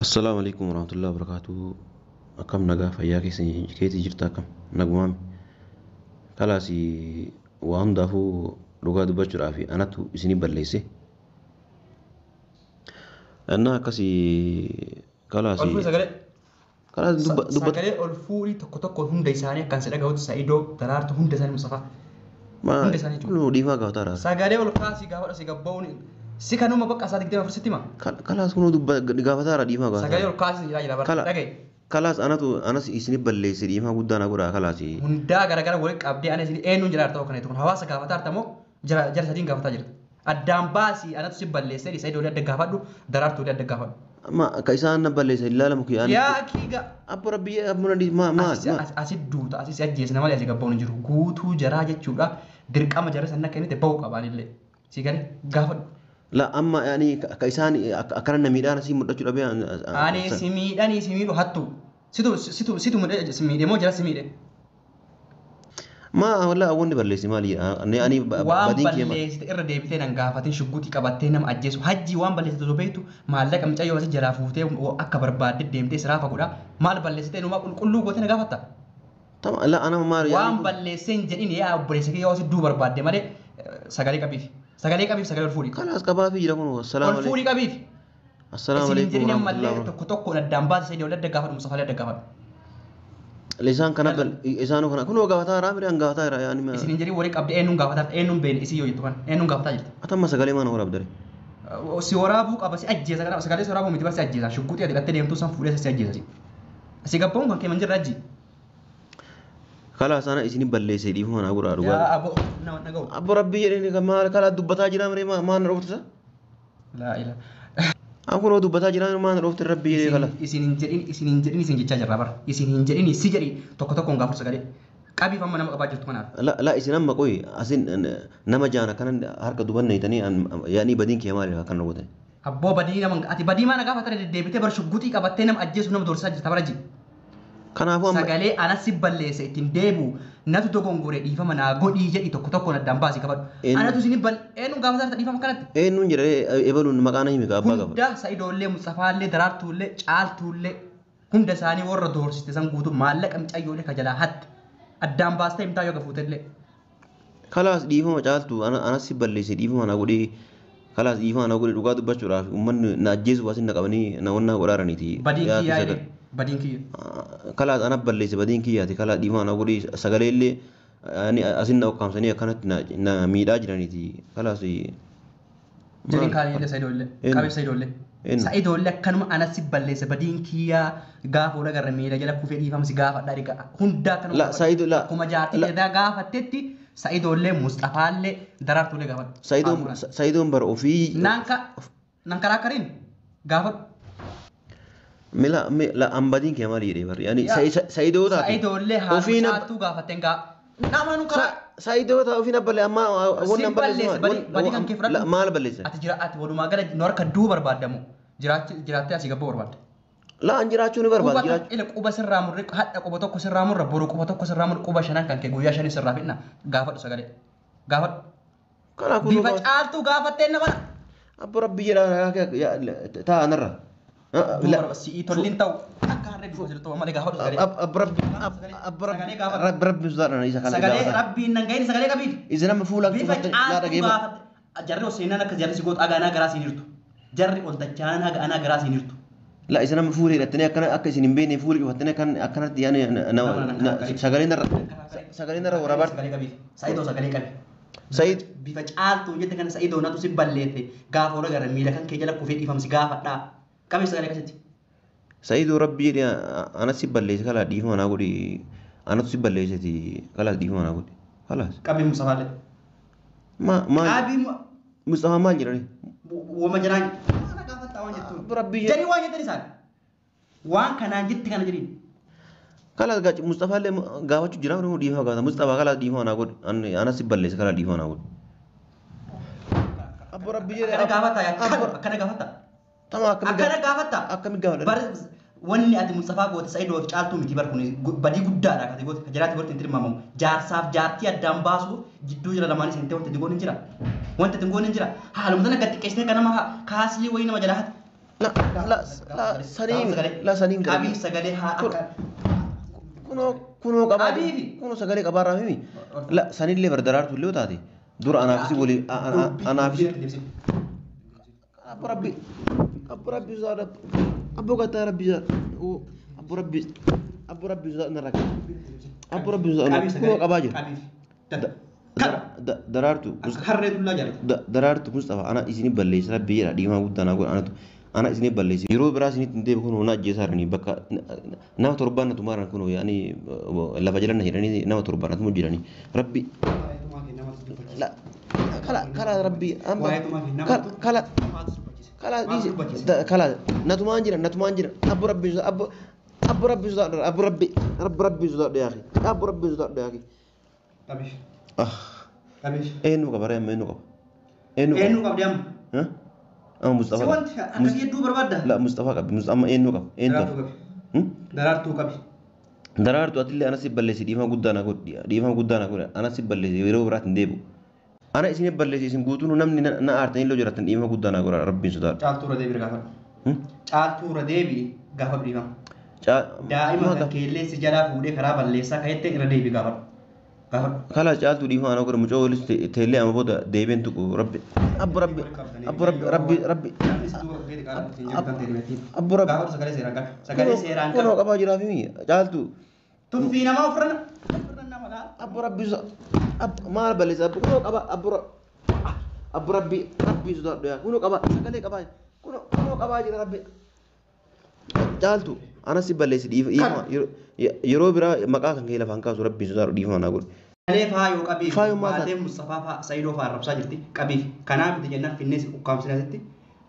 Assalaamu alaikum warahmatullahi wabarakatuh. Akkam nagaa fayyaa keetii jirta akkam nagumaami. Kalaas waa hundaafuu dhugaa dubbachuudhaaf anatu isinii balleesse. Innaa akkasii kalaas Ol fuudhi sagalee. Kalaas dubbata. Sagalee ol fuudhi tokko tokko hunda isaanii akkan si dhagahutti Sa'idoo Daraartuu hunda isaanii Mustafaa. Hunda isaanii jechuudha. Kunoo dhiifaa gaafataara. Sagalee ol kaasii gaafadhu si gabba'uun si kanuma bakka isaa 24 sitti hima. Kalaas kunoo gaafataara dhiifaa Sagalee gaafataara. ol kaasii jira jira bara dhagaye. Kalaas anatu anas isinii balleesse dhiifaa guddaa na godhaa kalaas. Hundaa garagara walitti qabdee ana isin eenyuun jira ta'uu kana kun hawaasa gaafataa jirta moo jara jara sadiin gaafataa jirta. Addaan baasii anatu si balleessee Sa'idoo adda gaafadhu Daraartuu adda gaafadhu. Amma akka isaan na balleesse ilaalamu kiyyaan. Yaa kiiga. Abbo rabbi abbo na maal maal. Asi duuta asi si ajjeesna malee asi gabbaa'uun hin jiru. Guutuu jaraa jechuudha dirqama jara sana akka inni bahu qabaanillee. Si galee gaafadhu. La amma yaani akka isaan akkana na miidhaan asii mul'achuu dhabee. Ani si miidhanii si miidhu hattu. Situ situ situ si miidhe moo jara si miidhe? Ma walla wanni balleessi maali? Ani ani Waan badiin kiyya maal? balleessite irra deebitee nan gaafatin shugguxii qabattee nama ajjeesu hajji waan balleessite osoo beektu maallaqa mucayyoo asii jalaa fuutee akka barbaadde deemtee siraafa godha maal balleessite numaa qulqulluu gootee na gaafatta. Tama la ana maal Waan balleessee hin jedhin yaa obboleessa kee yoo asii duu barbaadde malee sagalee qabiif. Sagalee qabiif sagalee ol fuudhi. Kalaas qabaafii jira kun Ol assalaamu fuudhi alaikum. qabiif. Assalaamu Isin hin alaikum jedhin ammallee warahmatullahi tokko tokkoon addaan baase sadii ol adda gaafadhu Mustafaalee adda gaafadhu. Isaan kana isaanuu kana kunoo gaafataa jira mire an gaafataa jira yaani. Isin hin jedhin walii qabdee eenyuun gaafataa jirta eenyuun beekne isii yoo jettu kana eenyuun gaafataa jirta. Atamma sagalee maana waraabdare. Si waraabuu qaba si ajjeesa kana sagalee si waraabuu miti bara si ajjeesa shugguxii ati hidhattee deemtuu san fuudhee si ajjeesa si. Si gabbaa'uun kan kee man jirra ajji. Kalaas ana isin balleesse dhiifama naa godhaa dhugaa. Yaa aboo nama dhaga'u. Abbo rabbi jedheen maal kalaa dubbataa jira mire maal na dhoofte isa? Laa ilaa. An kunoo dubbataa jira maal na dhoofte rabbi jedhee kala. Isin hin jedhin isin hin jedhin isin jechaa jirra bara isin hin jedhin si jedhi tokko tokkoon gaafatu sagalee qabiif amma nama qabaa jirtu kanaaf. La la isin amma qoyi asin nama jaan akkanan harka dubanna hitanii yaani badiin kiyya maali akkan gootan. Abboo badii nama ati badii maana gaafa tare deddeebitee bara shugguxii qabattee nama ajjeesu nama doorsisaa jirta bara ji. Kanaafuu amma Sagalee anas si balleesse ittiin deebi'u natu dogongore dhiifama naa godhii jedhi tokko tokkoon addaan baasii qabadhu. Anatu isin bal eenyuun gaafa jirta dhiifama kanatti. Eenyuun jedhee ebaluun maqaa na himi ka abbaa gaafadha. Hunda Sa'idoollee Mustafaallee Daraartuullee Caaltuullee hunda isaanii warra doorsiste san guutuu maallaqa mucayyoolee ka jalaa hatte addaan baastee himtaa yoo gafuutellee. Kalaas dhiifama caaltu anas si balleesse dhiifama naa godhii kalaas dhiifama naa godhii dhugaa dubbachuudhaaf uummanni na ajjeesuuf asin na qabanii na wannaa godhaaraniiti. Badiin kiyyaa jedhe badiin kiyya. Kalaas ana balleesse badiin kiyyaati kalaas dhiifama naa godhii sagalee illee asin na ukkaamsanii akkanatti na miidhaa jiraniiti kalaas. Jedhin kaanii Sa'idoollee qabeef Sa'idoollee. Sa'idoollee akkanuma anas si balleesse badiin kiyyaa gaafa wal agarra miila jala kufee dhiifama si gaafadhaa dhiqa hundaa akkanuma. La Sa'ido la. Akkuma jaartii gaafattetti Sa'idoollee Mustafaallee Daraartuullee gaafadhu. Sa'idoon Sa'idoon bara ofii. Naan karaa akkariin gaafadhu. Mila la an badiin kee maali jedhee barri yani Sa'idoo taate. Sa'idoollee haadha caaltuu gaafatteen gaa. Nama nu karaa. Sa'idoo taate ofiin abbalee amma wanni an balleesse badii kan kee fudhadhu. Maal balleesse? Ati jira ati walumaa gala nu harka duu barbaadamu jiraattee asii gabboo barbaadde. La an jiraachuu ni barbaada jiraachuu. Ila quba sirraa murre hadha quba tokko sirraa murra boru quba tokko sirraa murre quba shanan kan kee guyyaa shanii sirraa fidna gaafadhu sagalee gaafadhu. Kanaa kun Bifa caaltuu gaafattee nama. Abbo rabbi jedhaa ta'a narra. Si'ii tolliin ta'u akka harree bifa jirtu malee gaafadhu sagalee. Abbo rabbi abbo rabbi rabbi sodaadhaan isa kana Sagalee rabbiin nan gahin sagalee qabiif. Isin amma fuula Bifa caaltuu gaafatte. Jarri ol seenaan akka jarri si gootu agaanaa garaa siin jirtu. Jarri ol dachaan haga anaa garaa siin jirtu. La isin amma fuula hidhattanii akkana akka isin hin beekne fuula cufattanii akkan akkanatti yaani sagalee narra sagalee narra waraabaa. Sagalee qabiif. Sa'idoo sagalee qabi. Sa'id Bifa caaltuu jette kana Sa'idoo natu si balleesse gaafa ol agarra miila kan kee jala kufee dhiifamsi gaafadhaa. Qabiif sagalee akkasitti. Sa'idoo rabbi jedhee anas si balleesse kalaa dhiifama naa godhi anatu si balleesseti kalaas dhiifama naa godhi kalaas. Qabii Mustafaallee. Ma maal Qabii Mustafaa maal jedhani? Wama jiraan. Maal gaafatta waan jettuun. Rabbi jedhe. Jedhii waan jettan isaan. Waan kanaan jetti kana jedhiin. Kalaas gaachi Mustafaallee gaafachuu jira moo dhiifama gaafata Mustafaa kalaas dhiifama naa godhi anas si balleesse kalaa dhiifama naa godhi. Abbo rabbi jedhe. Akkana gaafatta yaa akkana gaafatta. Tama Akkana gaafatta. Akkami gaafadha? Bar wanni ati Mustafaa goote Sa'idoo fi caaltuu miti bar kun badii guddaadha kan ati goote jiraatti goote hin tilmaamamu. Jaarsaaf jaartii addaan baasu jidduu jira lamaanis hin ta'e wanti ati goone hin jira. Wanti ati goone hin jira. Haaluma sana gad xiqqeessitee kan nama kaaslii wayii nama jalaa hate. La la la saniin la saniin Qabii sagalee haa akka. Kunoo kunoo qabaa Qabiifi. Kunoo sagalee qabaarraa mimi. La sanillee bar daraartu illee taate dura anaafis walii anaafis. Abbo Rabbi Abbo Rabbi sodaadha Abbo gattaa Rabbi sodaadha Abbo Rabbi Abbo Rabbi sodaadha narraa Abbo Rabbi sodaadha kunoo qabaa jira. Daraartu Harree dullaa jaalata. Daraartu Mustafa ana isini balleessa Rabbi jedha dhiimaa guddaa naa godha anatu ana isini balleessa yeroo biraa isinitti hin deebi kunoo na ajjeesaa jiranii bakka nama torbaan na tumaaran kunoo yaani lafa jala na hidhanii nama torbaan na tumu jiranii Rabbi la kala kala Rabbi amma kala kala dhiisi kala na tumaan jira na tumaan jira Abbo Rabbi Abbo Abbo Rabbi sodaadha Abbo Rabbi Abbo Rabbi sodaadha yaa akhi Abbo Rabbi sodaadha yaa akhi. Qabiif. Ah. Qabiif. Eenyu qaba ree amma eenyu qaba? Eenyu Eenyu qabdi amma? Amma Mustafa. Si wanti akkasii hedduu barbaadda? La Mustafa qabi. Amma eenyu qaba? Eenyu Daraartuu qaba? qabi. Daraartuu qabi. Daraartuu atillee anas balleessi dhiifama guddaa na godhi. Dhiifama guddaa na godhi. Anas balleessi yeroo biraatti hin deebi'u. Ana isin balleessi isin guutuun namni na aartanii illee jiraatan dhiifama guddaa na godha Rabbiin sodaadha. Caaltuu irra deebi'i gaafadhu. Caaltuu irra deebi'i gaafa dhiifama. Daa'ima kan keellee si jalaa fuudhee karaa balleessaa ka'etti irra deebi'i gaafadhu. Kala caaltuu dhiifama ana godha mucoo walis teellee amma booda deebeen tuqu Rabbi. Abbo Rabbi Abbo Rabbi Rabbi Rabbi. Abbo Rabbi. Gaafadhu sagalee seeraan qabi. Sagalee seeraan qabi. Kunoo qabaa jiraa fi caaltuu. Tuffii namaa ofirra nama laala. Abbo Rabbi maal balleessa abbo kunoo qaba abbo Abbo Rabbi Rabbi sodaadhu yaa kunoo qaba sagalee qabaa kunoo kunoo qabaa jira Rabbi. Caaltuu anas balleessi dhiifama yeroo biraa maqaa kan kee lafaan kaasu Rabbi sodaadhu dhiifama naa godhe. Sagalee faayoo qabiif. Faayoo maal Baatee Mustafaa fa'aa Sayidoo fa'aa arrabsaa jirti qabiif. Kanaaf miti jennaan finnees ukkaamsinasitti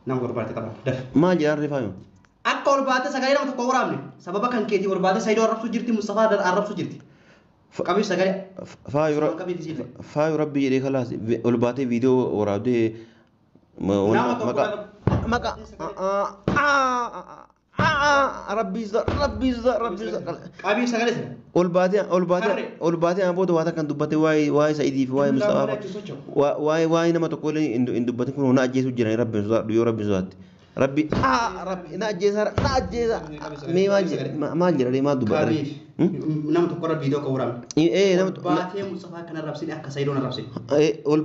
nama barbaade qaban. Dafi. Maal jedhaan ree faayoon? Akka ol baatee sagalee nama tokko waraabne sababa kan keetii ol baatee Sayidoo arrabsuu jirti Mustafaa arrabsuu jirti. Qabiif sagalee. Faayoo Rabbi jedhee kalaas ol baatee viidiyoo waraabdee Nama tokko maqaa Rabbi Rabbi Rabbi Qabiif sagalee sana. ol baatee ol baatee ol baatee amma booda waan akkan dubbate waa'ee waa'ee Sa'idii fi waa'ee Mustafaa waa'ee waa'ee nama tokko illee hin dubbatin kun na ajjeesuu jiran Rabbi sodaadhu yoo Rabbi sodaatte Rabbi Rabbi na ajjeesa na ajjeesa mee maal jedha maal jedha maal dubbata Qabiif. Nama tokko irra viidiyoo kan waraabne. Ee nama Baatee Mustafaa kan arrabsine akka Sayidoon arrabsine. Ol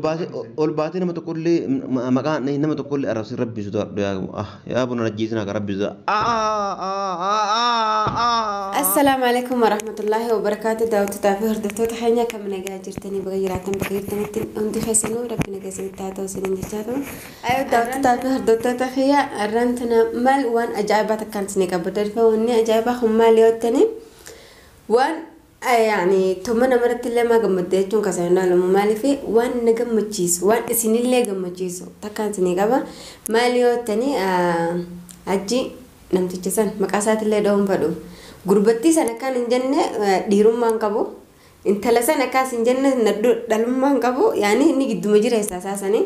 baatee nama tokko illee maqaa nama tokko illee arrabsin Rabbi sodaadhu yaa yaa buna ajjeesina akka Rabbi sodaadhu. Assalaamu alaikum warahmatullaahi wabarakaatu. Daawwattoota fi hordoftoota keenya akkam nagaa jirtanii baga jiraatan bakka jirtanitti hundi keessanuu Rabbi nagaa isinitti haa ta'u isiniin jechaa ta'u. Ayoo daawwattoota fi hordoftoota kiyya irraan tana maal waan ajaa'ibaa takkaan isinii qabdu dhufe wanni ajaa'ibaa kun maal yoo jettanii waan yaani tomma namarratti illee maa gammadde jechuun kasan ilaalamu maaliif waan na gammachiisu waan isinillee gammachiisu takkaan isinii qaba maal yoo jettanii achi namticha san maqaa isaatillee dha'uun fedhu. Gurbattii sana akkaan hin jenne dhiirummaan qabu. Intala sana akkaas hin jenne dhalummaan qabu. Yaani inni gidduma jira isaa sanii.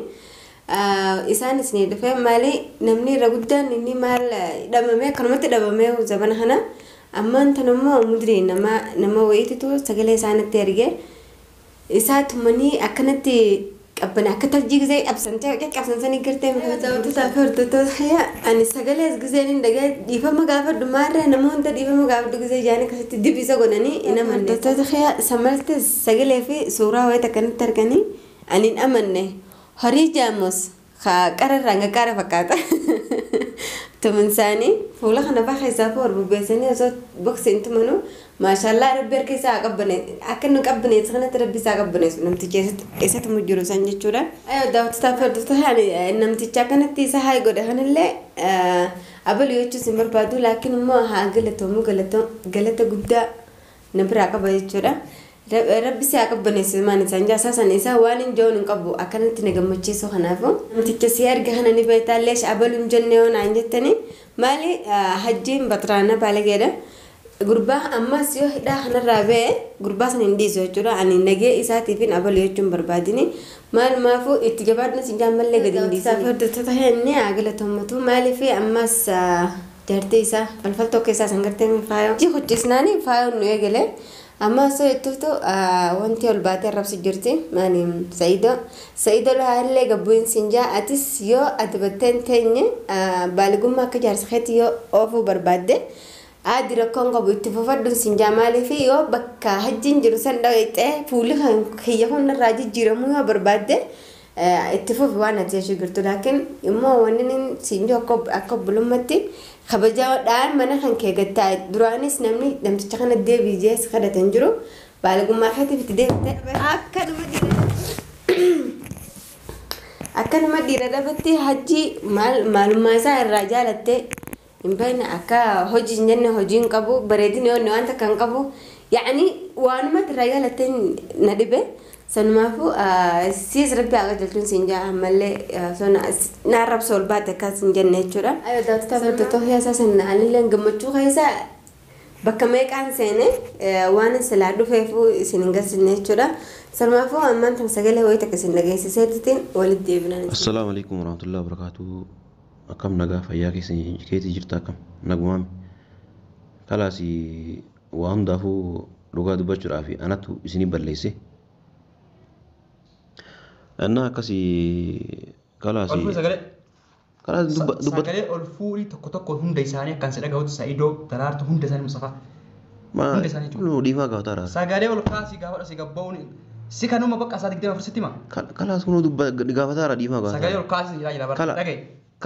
Isaan isinii dhufe maali namni irra guddaan inni maal dhabamee akkanumatti dhabamee zabana kana. Ammaan tan immoo mudrii nama nama wayiititu sagalee isaanitti ergee isaa tumanii akkanatti qabbana akka tarjii gisee qabsantee qabsansanii gartee daawwattoota fi hordoftoota ani sagalee giseen hin dhagee dhiifama gaafadhu maarree nama hunda dhiifama gaafadhu gisee jaanii akkasitti dibisa godhanii hin amanne. Hordoftoota samalti sagalee fi suuraa wayii akkanatti arganii ani hin amanne horii jaamos qararraa hanga qara fakkaata. Tuman isaanii fuula kana fa'aa keessaa fi bubbeessanii osoo bokseen tumanuu maashaallah Rabbi harka isaa qabbane akka inni qabbaneessu kanatti Rabbi isaa qabbaneessu namticha eessatti jiru san jechuudha. Ayoo daawwattoota fi hordoftoota namticha akkanatti isa haa godhe kanallee abaluu jechuus hin barbaadu laakiin immoo haa galatoomu galata guddaa na biraa qaba jechuudha. Rabbi si haa qabbaneessu maan isaan jaasaa san isaa waan hin joon hin qabu akkanatti na gammachiisu kanaafu. Namticha si arga kana ni beektaallee abaluu hin jenne yoo naan jettanii maali hajjiin baxraana baalageedha. Gurbaa ammas yoo hidhaa kanarraa ba'e gurbaa sana hin dhiisu jechuudha. Ani nagee isaatiif hin abalu jechuun barbaadini. Maalumaafuu itti jabaadhu si jaammallee gadi hin dhiisu. Hordoftoota inni haa galatoommatu maaliif ammas jaartii isaa falfaltoo keessaa san gartee faayoo. Hojii hojjisnaani faayoon nu eegale. Amma osoo jettuutu wanti ol baatee arrabsu jirti. Maani Sa'iidoo. Sa'iidoo haallee gabbuun siin jaa atis yoo ati battee hin teenye baaligummaa akka jaarsa keetti yoo oofuu barbaadde aadi rakkoon qabu itti fufadhuun siin jaa maaliif yoo bakka hajjiin jiru san dhaqxee fuulli kan kiyya kun irraa jijjiiramuu yoo barbaadde itti fufi waan ati jechuu jirtu. Laakiin immoo wanni siin jiru akka obbolummaatti kabajaadhaan mana kan kee gattaa duraanis namni namticha kana deebii jee si kadhate hin jiru baalagummaa keetiif itti deebite akkanuma dhiira dhabatti hajji maalummaa isaa irraa jaalatte hin beekne akka hojii hin jenne hojii hin qabu bareedina yoo waan takka hin qabu yaani waanuma irraa jaalatte na dhibe. Sanumaafuu siis rabbi haa qajeelchuun siin jaa ammallee na arrabsa ol baate akkas hin jenne jechuudha. Ayoo daawwattoota hordoftoota hiyaasaa sana anillee gammachuu keessa bakka meeqaan seene waan silaa dhufeefuu isin hin garsiisne jechuudha. Sanumaafuu ammaan tan sagalee wayii takka isin dhageessiseetiin walitti deebinan. Assalaamu alaikum warahmatullahi wabarakatuh. Akkam nagaa fayyaa keetii jirta akkam nagumaami. Kalaas waa hundaafuu dhugaa dubbachuudhaaf anatu isinii balleesse. እና akkasii kalaas Ol fuudhi sagalee. kalaas Sagalee ol fuudhi tokko tokko hunda isaanii akkan si dhagahutti Sa'iidoo Daraartuu hunda isaanii Mustafaa. Hunda isaanii jechuudha. Kunoo dhiifaa gaafataara. Sagalee ol kaasii gaafadhu si gabba'uun si kanuma bakka isaa 24 sitti hima. Kalaas kunoo gaafataara dhiifaa Sagalee gaafataara. ol kaasii jira jira bara dhagaye.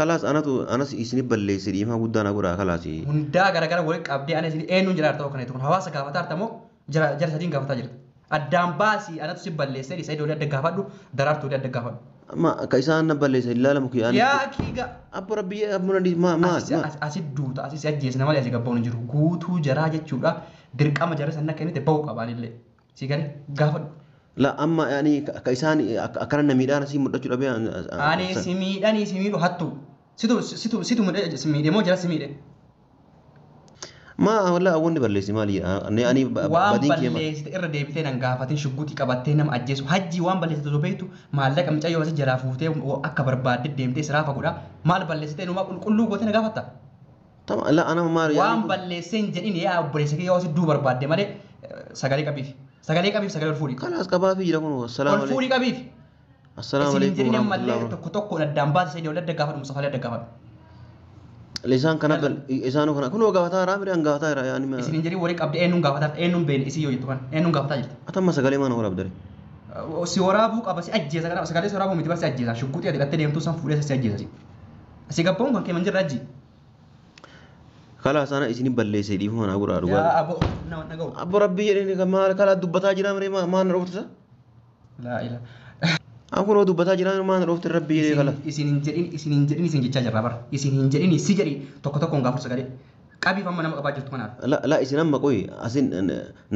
Kalaas anatu anas isinii balleesse dhiifaa guddaa na godhaa kalaas. Hundaa garagara walitti qabdee ana isin eenyuun jira ta'uu kana kun hawaasa gaafataa jirta moo jara sadiin gaafataa jirta. Addaan baasii anatu si balleessee Sa'iidoo adda gaafadhu Daraartuu adda gaafadhu. Amma akka isaan na balleesse ilaalamu kiyyaan. Yaa kiiga. Abbo rabbi abbo na maal maal. Asi duuta asi si ajjeesna malee asi gabbaa'uun hin jiru guutuu jaraa jechuudha dirqama jara sana akka inni ba'uu qabaanillee si galee gaafadhu. La amma yaani akka isaan akkana na miidhaan asii mul'achuu dhabee. Ani si miidhanii si miidhu hattu situ situ situ si miidhe moo jara si miidhe. Ma walla wanni balleessi maali ani Waan badiin kiyya maal. balleessite irra deebitee nan gaafatin shugguxii qabattee nama ajjeesu hajji waan balleessite osoo beektu maallaqa mucayyoo asii jalaa fuutee akka barbaadde deemtee siraafa godha maal balleessite numaa qulqulluu gootee na gaafatta. Tama la ana maal Waan balleessee hin jedhin yaa obboleessa kee yoo asii duu barbaadde malee sagalee qabiif sagalee qabiif sagalee ol fuudhi. Kalaas qabaafii jira kun assalaamu Ol fuudhi alaikum. qabiif. Assalaamu Isin hin alaikum jedhin ammallee warahmatullahi tokko tokkoon addaan baase Sa'iidoo adda gaafadhu Mustafaalee adda gaafadhu. Isaan kana isaanuu kana kunoo gaafataa jira mire an gaafataa jira yaani. Isin hin jedhin walii qabdee eenyuun gaafataa eenyuun beene isii yoo jettu kana eenyuun gaafataa jirti. Atamma sagalee maana waraabdare. Si waraabuu qaba si ajjeesa kana sagalee si waraabuu miti bara si ajjeesa shugguxii ati hidhattee deemtuu san fuudhee si ajjeesa si. Asii gabbaa'uun kan keeman jirra ajji. Kalaas ana isinii balleesse dhiifama naa godhaa dhugaa. Yaa abbo nama dhaga'u. Abbo rabbi jedheen maal kalaa dubbataa jira mire maal na dhoofte sa? Laa ilaa. An kunoo dubbataa jira maal na dhoofte rabbi jedhee kala. Isin hin jedhin isin hin jedhin isin jechaa jirra bara isin hin jedhin si jedhi tokko tokkoon gaafatu sagalee qabiif amma nama qabaa jirtu kanaaf. La la isin amma qoyi asin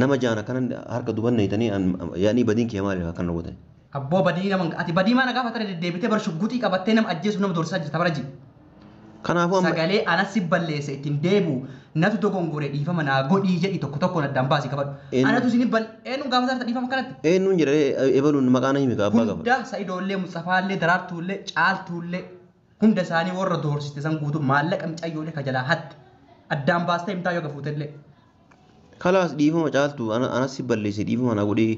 nama jaana kanan harka dubanna itanii yaani badiin kiyya maali akkana gootan. Abboo badii nama ati badii maana gaafa tare deddeebitee bara shugguxii qabattee nama ajjeesuuf nama doorsisaa jirta bara ji. Kanaafuu amma Sagalee anas si balleesse ittiin deebi'u natu dogongore dhiifama naa godhii jedhi tokko tokkoon addaan baasii qabadhu. Anatu isin bal eenyuun gaafa jirta dhiifama kanatti. Eenyuun jedhee ebaluun maqaa na himi ka abbaa qaba. Hunda Sa'idoollee Mustafaallee Daraartuullee Caaltuullee hunda isaanii warra doorsiste san guutuu maallaqa mucayyoolee ka jalaa hatte addaan baastee himtaa yoo gafuutellee. Kalaas dhiifama caaltu anas si balleesse dhiifama naa godhii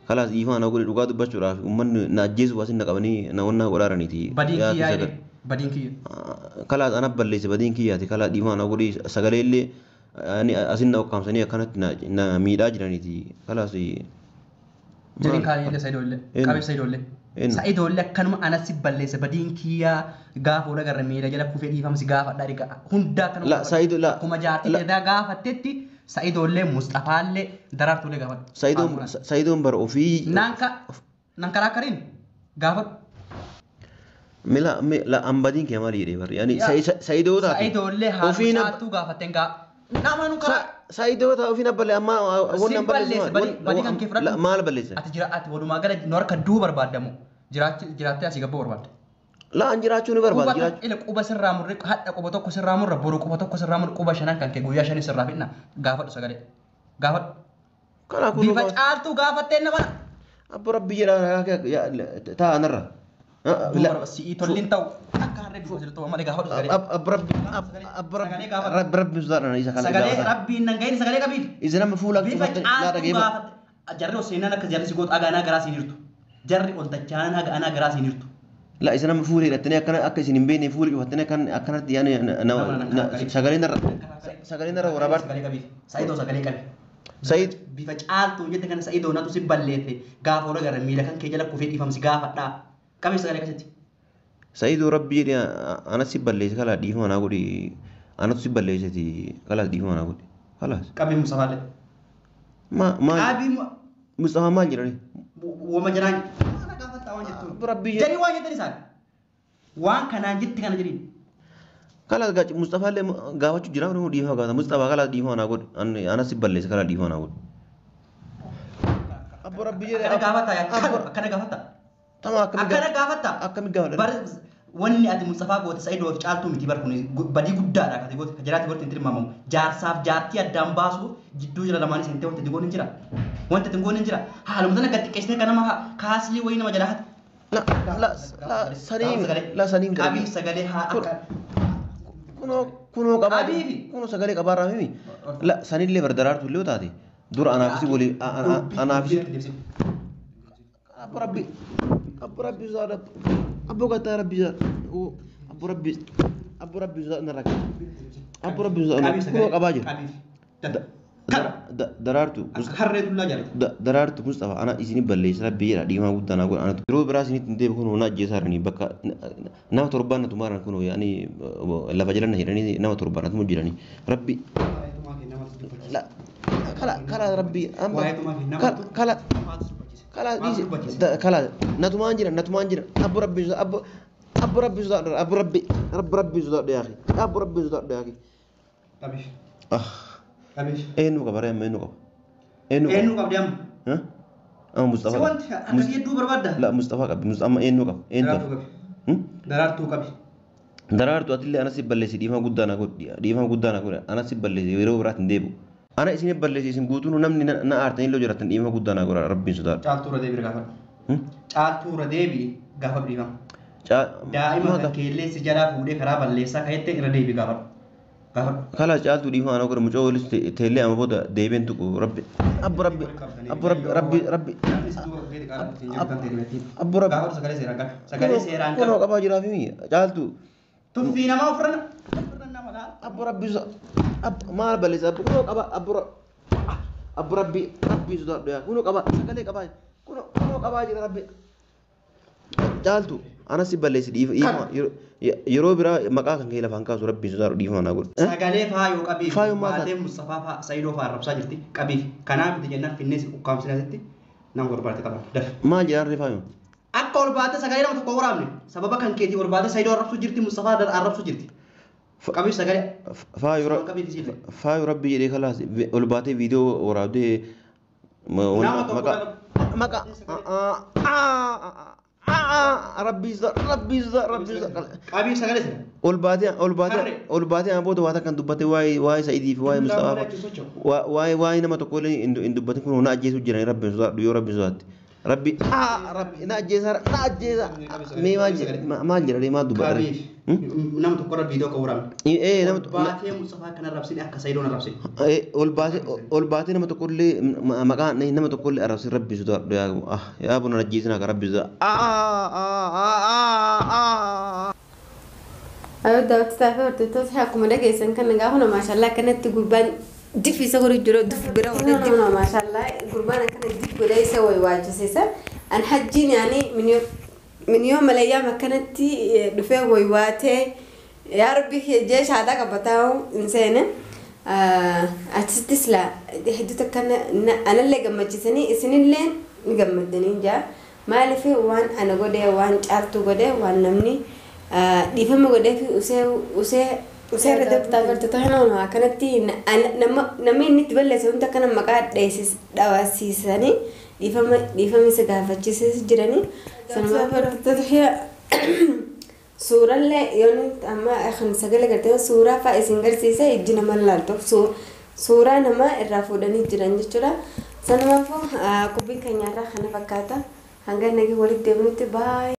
kalaas dhiifama naa godhii dhugaa dubbachuudhaaf uummanni na ajjeesuuf asin na qabanii na wannaa godhaaraniiti. Badiin kiyyaa jedhe badiin kiyya. Kalaas ana balleesse badiin kiyyaati kalaas dhiifama naa godhii sagalee illee asin na ukkaamsanii akkanatti na miidhaa jiraniiti kalaas. Jedhin kaaniillee Sa'idoollee qabeef Sa'idoollee. Sa'idoollee akkanuma anas si balleesse badiin kiyyaa gaafa wal agarra miila jala kufee dhiifama si gaafadha dhiqa hundaa akkanuma. La Sa'ido la. Akkuma jaartii dheedaa gaafattetti Sa'idoollee Mustafaallee Daraartuullee gaafadhu. Sa'idoon Sa'idoon bara ofii. Naan karaa akkariin gaafadhu. Mila la an badiin kee maali jedhee barri yani Sa'idoo taate. Sa'idoollee haadha caaltuu gaafatteen gaa. Nama nu karaa. Sa'iidoo ta'a ofiin abbalee amma wanni an balleesse badii kan kee fudhadhu. Maal balleesse? Ati jira ati walumaa gala nu harka duu barbaadamu jiraattee asii gabboo barbaadde. La an jiraachuu ni barbaada jiraachuu. Ila quba sirraa murre hadha quba tokko sirraa murra boru quba tokko sirraa murra quba shanan kan kee guyyaa shanii sirraa fidna gaafadhu sagalee gaafadhu. Kanaafuu Bifa caaltuu gaafattee nama. Abbo rabbi jedhaa ta'a narra. Si'ii tolliin ta'u akka harree dhufu jirtu malee gaafadhu sagalee. Rabbi rabbi sodaadhaan isa kana Sagalee rabbiin nan gahin sagalee qabiif. Isa nama fuula Bifa caaltuu gaafate. Jarri ol seenaan akka jarri si gootu agaanaa garaa siin jirtu. Jarri ol dachaan agaanaa garaa siin jirtu. La isa nama fuula hidhattanii akkana akka isin hin beekne fuula cufattanii akkan akkanatti yaani sagalee narra sagalee narra waraabaa. Sagalee qabiif. Sa'idoo sagalee qabi. Sa'id Bifa caaltuu jette kana Sa'idoo natu si balleesse gaafa ol agarra miila kan kee jala kufee dhiifamsi gaafadhaa. Qabi sagalee akkasitti. Sa'idoo rabbi jedhee anas si balleesse kalaa dhiifama naa godhi anatu si balleesseti kalaas dhiifama naa godhi kalaas. Qabi Mustafaallee. Maal Qabi Mustafaa maal jedhani? Wama jiraan. Kana gaafataa waan jettuun. Rabbi Jedhii waan jettan isaan. Waan kanaan jetti kana jedhiin. Kalaas gaachi Mustafaallee gaafachuu jira nama dhiifama gaafata Mustafaa kalaas dhiifama naa godhi anas si balleesse kalaa dhiifama naa godhi. Abbo rabbi jedhee Akkana gaafataa akkana gaafataa. Tama Akkana gaafataa. akkami gaafadha? Bar wanni ati Mustafaa goote Sa'idoo fi caaltuu miti bar kun badii guddaadha kan ati goote jiraati gooti hin tilmaamamu. Jaarsaaf jaartii addaan baasuuf jidduu jira lamaan isin ta'e wanti ati goone hin jira. Wanti ati goone hin jira. Haaluma sana gad xiqqeessitee kan nama kaaslii wayii nama jalaa hati. La la la saniin la saniin Qabii sagalee haa akka. Kunoo kunoo qabaa Qabiifi. kunoo sagalee qabaarraa mimi la sanillee bardaraartu illee taate dura anaafisi walii anaafisi abbo rabbi abbo rabbi sodaadha abbo gattaa rabbi sodaadha abbo rabbi abbo rabbi sodaadha narra abbo rabbi sodaadha kunoo qabaa jira daraartu Harree dullaa jaalata. daraartu Mustafa ana isini balleessa rabbi jedha dhiimaa guddaa naa godha anatu yeroo biraa isinitti hin deebi kunoo na ajjeesaa jiranii bakka nama torbaan na tumaaran kunoo yaani lafa jala na hidhanii nama torbaan na tumu jiranii rabbi la kala kala rabbi amma kala kala kala kala na tumaan jira na tumaan jira abbo rabbi abbo abbo rabbi sodaadha abbo rabbi rabbi rabbi sodaadha yaa akhi abbo rabbi sodaadha yaa akhi Qabiif. ah Qabiif. eenyu qaba ree amma eenyu qaba eenyu Eenyu qabdi amma? Ha? Amma Mustafa Si wanti akka hedduu barbaadda? La Mustafa qabi Mustafa amma eenyu qaba eenyu Daraartuu qaba qabi. Daraartuu qabi. Daraartu atillee anas balleessi dhiifama guddaa na godhi dhiifama guddaa na godhi anas balleessi yeroo biraatti hin deebi'u. Ana isin balleessi isin guutuun namni na aartanii illee jiraatan dhiifama guddaa na godha rabbiin sodaadha. Caaltuu irra deebi'i gaafadhu. Caaltuu irra deebi'i gaafa dhiifama. Daa'ima kan keellee si jalaa fuudhee karaa balleessaa ka'etti irra deebi'i gaafadhu. Gaafadhu. Kala caaltuu dhiifama na godha mucoo walis teellee amma booda deebiin tuqu rabbi abbo rabbi abbo rabbi rabbi rabbi Namni si duuba gadi qaala ittiin jiru kan ta'e dhibeettiin. abbo rabbi Gaafadhu sagalee seeraan qabi. Sagalee seeraan qabi. kunoo qabaa jiraa fi caaltuu Tuffii namaa ofirra ofirra nama laala. abbo rabbi maal balleessa abbo kunoo qaba abbo abbo rabbi rabbi sodaadhu yaa kunoo qaba sagalee qabaa kunoo kunoo qabaa jira rabbi caaltu anas si balleessi dhiifama yeroo biraa maqaa kan kee lafaan kaasu rabbi sodaadhu dhiifama naa godhu. Sagalee faayoo qabiif. Faayoo maal Baatee Mustafaa fa'aa Sa'idoo fa'aa arrabsaa jirti qabiif. Kanaaf miti jennaan finnee si ukkaamsine asitti nama barbaade qaban. Dafi. Maal jedhaan ree faayoo? Akka ol baatee sagalee nama tokko waraabne sababa kan keetii ol baatee Sa'idoo arrabsuu jirti Mustafaa arrabsuu jirti. Qabiif sagalee. Faayoo rabbi jedhee kalaas ol baatee viidiyoo waraabdee Nama tokko maqaa rabbi rabbi rabbi Qabiif sagalee sana. ol baatee ol baatee ol baatee amma booda waan akkan dubbate waa'ee waa'ee Sa'idii fi waa'ee Mustafaa waa'ee waa'ee nama tokko illee hin dubbatin kun na ajjeesuu jiran rabbi sodaadhu yoo rabbi sodaatte rabbi rabbi na ajjeesa na ajjeesa mee maal jedha maal jedha maal dubbata Qabiif. Nama tokko irra viidiyoo kan waraabne. ee nama Ol baatee Mustafaa kana arrabsine akka Sa'idoon arrabsine. ol baatee ol baatee nama tokko illee maqaa nama tokko illee arrabsin rabbi sodaadhu yaa yaa buna ajjeesina akka rabbi sodaadhu. Ayoo daawwattoota fi hordoftoota akkuma dhageessan kana gaafa maashallaa akkanatti gurbaan dif isa godhu jiru dif bira godhe maashallaa gurbaan akkana dif godhe isa waywaachisiisa. An hajjiin yaani miniyoo malayyaam akkanatti dhufee waywaatee yaa rabbi jee shaadaa qabataa hin seene. Achittis laa hedduu takka anallee gammachiisanii isinillee ni gammaddanii jaa. Maaliif waan ana godhee waan caaltuu godhee waan namni dhiifama godhee fi usee usee usee irra dabtaa galtoota kana akkanatti nama inni itti balleesse hundi akkana maqaa dhawaasiisanii dhiifama dhiifama isa gaafachiisis jiranii. Sanumaa hordoftoota suurallee yoon amma kan sagalee gartee suuraa fa'a isin garsiise ijji nama laaltuuf suuraa namaa irraa fuudhanii jiran jechuudha. Sanumaafuu qophiin keenyarraa kana fakkaata. Hanga nagee walitti deebinutti baay'ee.